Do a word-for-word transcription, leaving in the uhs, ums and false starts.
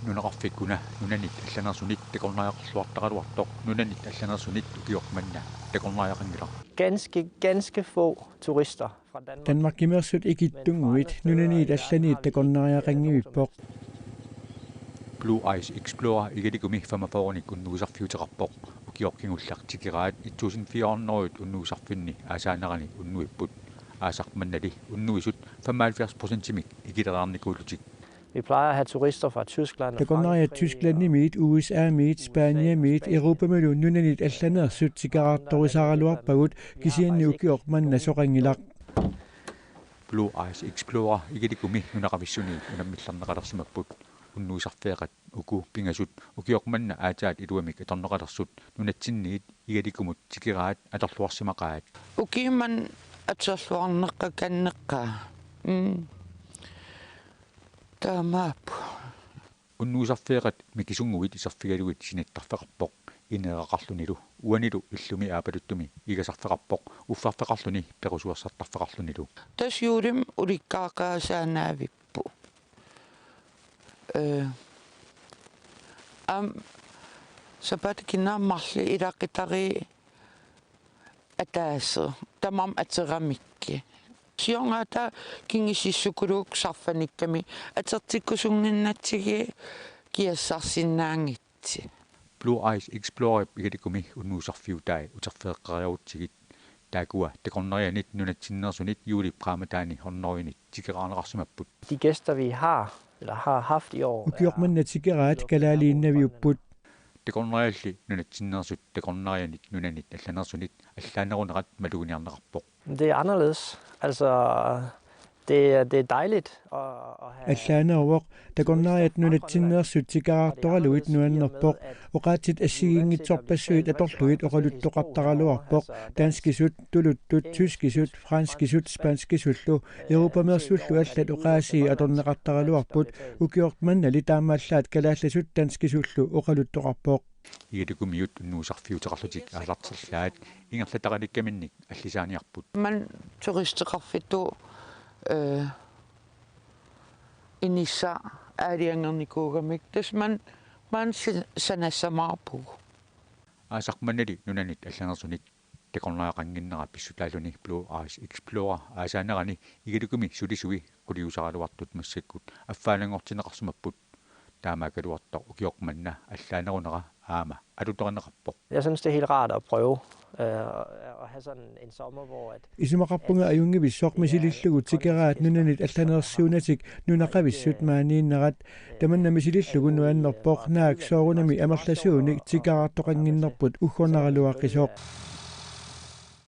Nunaqarfikkuna nunanit allanersunit takornariaqarluartaraluartoq nunanit allanersunit ukioq manna takornariaqanngilaq. Ganske, ganske få turister fra Danmark. Danmarkimeersut ikittunnguit nunaniit allaniit takornariaqanngivippoq. Blue Ice Explorer igalikumi femogfyrrenik unnuisarfiuteqarpoq. Ukioq kingulleq tikeraat et tusind fire hundrede unnuisarfinni aasaanerani unnuipput. Aasaq mannali unnuisut femoghalvfjerds procentimik ikileraarnikuullutik. Vi plejer at have turister fra Tyskland og Takornariat Frankrig Tysklandimiit, U S A-miit, Spaniamiit, Europamilu nunanit allaneersut tikeraartorisaraluarpagut, kisianni ukioq manna soqanngilaq. Blue Ice Explorer igalikumi nunaqavissuniit unammillerneqalersimapput. Unnuisarfeeqat uku pingasut ukioq manna aatsaat iluamik atorneqalersut nunatsinniit igalikumut tikeraat atorluarsimaqaat. Ukiumman atorluarneqakanneqaa. Mm. Taamaappoq. Unnuisarfeeqat mikisunnguit iserfigalugit sinittarfeqarpoq, ineeraqarlunilu uanilu illumi aapaluttumi igasarfeqarpoq, uffarfeqarluni perusuersartarfeqarlunilu. Tassa juulimi ulikkaaqaasaannaavippoq. Eh, aamma sapaatip-akunnera marluk ilaqutariit ataaseq tamarmik ateramikkit. Siornaataa kingusinnerusukkuluukkut sarfanikkami atortikkusunnginnatsigit kiassarsinnaanngitsoq. Blue Ice Explorerip igalikumi unnuisarfiutai uterfigeqqaarutsigit. Taakkua takornarianit nunatsinneersunit juulip qaammataani hundredenit tikeraarneqarsimapput. De gæster, vi har, eller har haft i år, Ukioq manna tikeraat kalaaliinnaviupput. Takornarialli nunatsinneersut takornarianit nunanit allaneersunit allaanerunerat maluginiarneqarpoq. Det er anderledes. Altså, det, er- det er dejligt at, at have... Allaaneruvoq, takornariat nunatsinneersut tikeraartoralugit nuannerpoq. Oqaatsit assigiinngitsorpassuit atorlugit oqaluttoqartaraluarpoq. Danskisut, tuluttut, tyskisut, franskisut, spanskisullu, Europameersullu allat oqaasii atorneqartaraluarput. Ukioq mannali taamaallaat kalaallisut danskisullu oqaluttoqarpoq. Igalikumiut unnuisarfiuteqarlutik aalarterlaat ingerlatarilikkaminnik allisaaniarput. Maani turisteqarfittut, eh, inissaq aalajangernikuugamik. Tassa maani, maani si-, sanassamaarpugut. Aasaq mannali nunanit allaneersunit takornariaqannginnera pissutaalluni Blue Ice Explorer aasaanerani igalikumi sulisui quliusaraluartut massakkut affaalanngortinneqarsimapput. Taamaakkaluartoq ukioq manna allaanerunera aamma alutorineqarpoq. Jeg synes, det er helt rart at prøve øh, at have sådan en sommer, hvor at... Isumaqarpunga ajunngivissoq misilillugu tikeraat nunanit allaneersuunatik nunaqavissut maaniinnerat. Tamanna misilillugu nuannerpoq, naak soorunami amerlasuunik tikeraartoqannginnerput uggornaraluaqisoq.